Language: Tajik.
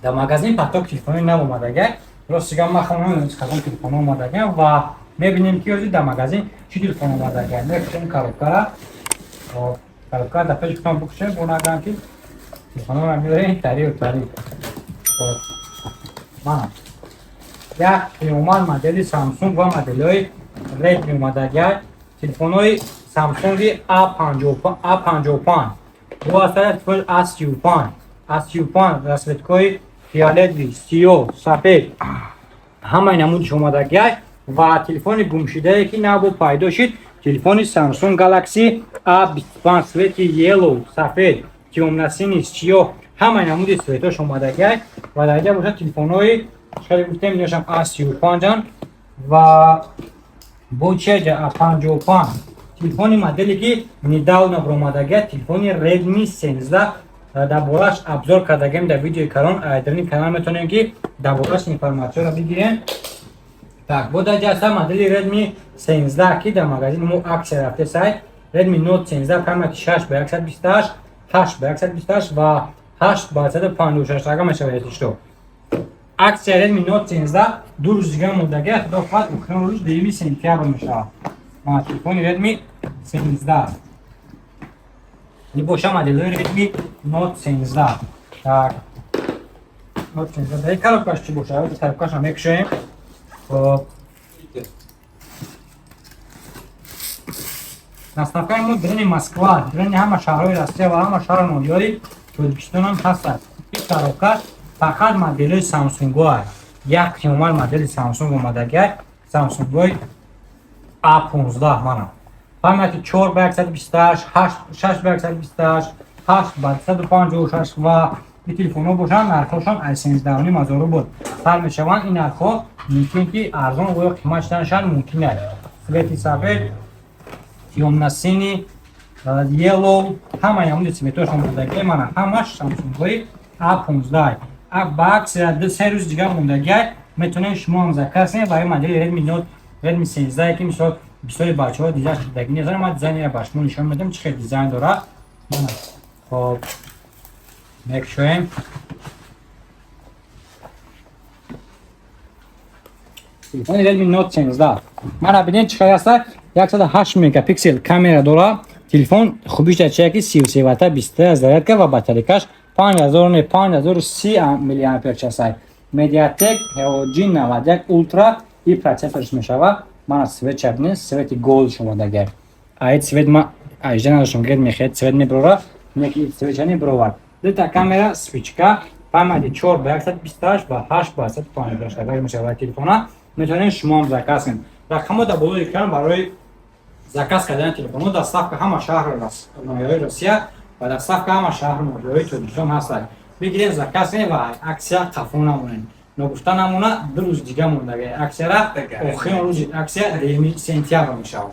Дар магазин поток телефони нав омадага. Рости гап, ман хонам кадом телефон омадага ва мебинем, ки ҳозир дар магазин чӣ телефон омадага. Мекушем коробкара. Хоб, коробкара дар пеши худтон бикушем, бо нагам, ки телефонҳоро меорем тариу тари. Хоб, мана як омад модели Samsung ва моделҳои Redmi омадага. Телефонҳои Samsung A55, бо аста телефони A35, A35 расцветкаҳои фиолетовый, сиёҳ, сафед, ҳамаи намудиш омадагиай. Ва телефони гумшудае, ки нав пайдо шид, телефони Samsung Galaxy A25, цвети yellow, сафед, тёмно-синий, сиёҳ, ҳамаи намуди цветош омадагиай. Ва дар инҷа бошад телефонҳои хеле гуфтем, иношам A35-ан. Ва бо чи аҷа A55, телефони моделе, ки недавно баромадагиай, телефони Redmi 13. Дар бораш обзор кардагем дар видеои калон, айдарини канал метавонем, ки дар бораш информатсияро бигирем. Так, бо дар ҷаста модели Redmi 13, ки дар магазини мо аксия рафте сайт. Redmi Note 13, памяти 6 ба 128, 8 ба 128 ва 8 ба 156 ага мешавад. Если что, аксия Redmi Note 13 2 рӯз дига мондагия, худо хоҳад, охирон рӯз 2 сентябр мешавад. Ма телефони Redmi 13 нибоша, моделҳои Redmi Note 13. Так, Note 13 дар коробкаш чӣ бошад? Коробкашро мекушоем. Хоб, доставкаи мо дрени Москва, дрени ҳама шаҳрҳои Россия ва ҳама шаҳру ноҳияҳои Тоҷикистонам ҳастад. Ин коробка фақат моделҳои Самсунгоа. Як омад модели Самсунг омадагиай, Самсунгои A15. Мана памяти 4 ба 128, 6 ба 128, 8 ба 156. Ва ин телефонҳо бошанд, нархҳошон аз 13,5 ҳазор рубл сар мешаванд. Ин нархҳо мумкин ки арзон ё қимат шуданашон мумкин аст. Цвети сафед, тёмно-синий, yellow, ҳамаи намуди цветош омадагиай. Мана ҳамаш Самсунгҳои A15. Ба аксия 2-3 рӯз дигар мондагиай, метавонед шумо ҳам заказ кунед. Ва ин модели Redmi Note, Redmi 13, ки мисол бисёри бачаҳо дизайн шудагӣ незанам, ман дизайнера ба шумо нишон медиҳам, чӣ хел дизайн дорад. Хоб, мекушоем телефони Redmi Note 13. Мана бинед, чӣ хел аста. 108 мегапиксел камера дора телефон. Хубиш дар чия, ки 33 ватта 23 зарядка ва батарейкаш 5000, 5030 миллиампер часай. MediaTek Helio G91 Ultra и процессорш мешава. Мана цвет бинед, цвети голдш омадагай. Ай цвет ма ажда надоштам, гред мехоҳед цвет меброра, неки цветча небровард. Дута камера, свечка, памяти 4 ба 128 ва 8 ба 158 агар мешава. Телефона метавонед шумо ҳам заказ кунед. Рақамҳо дар болои экран барои заказ кардани телефонҳо. Доставка ҳама шаҳру ноҳияҳои Россия ва доставка ҳама шаҳру ноҳияҳои Тоҷикистон ҳастад. Бигиред, заказ кунед ва аксия қафо намонед. Ногуфта намона, 2 рӯз дига мондагай аксияра, охирин рӯзи аксия 2 сентябр мешавад.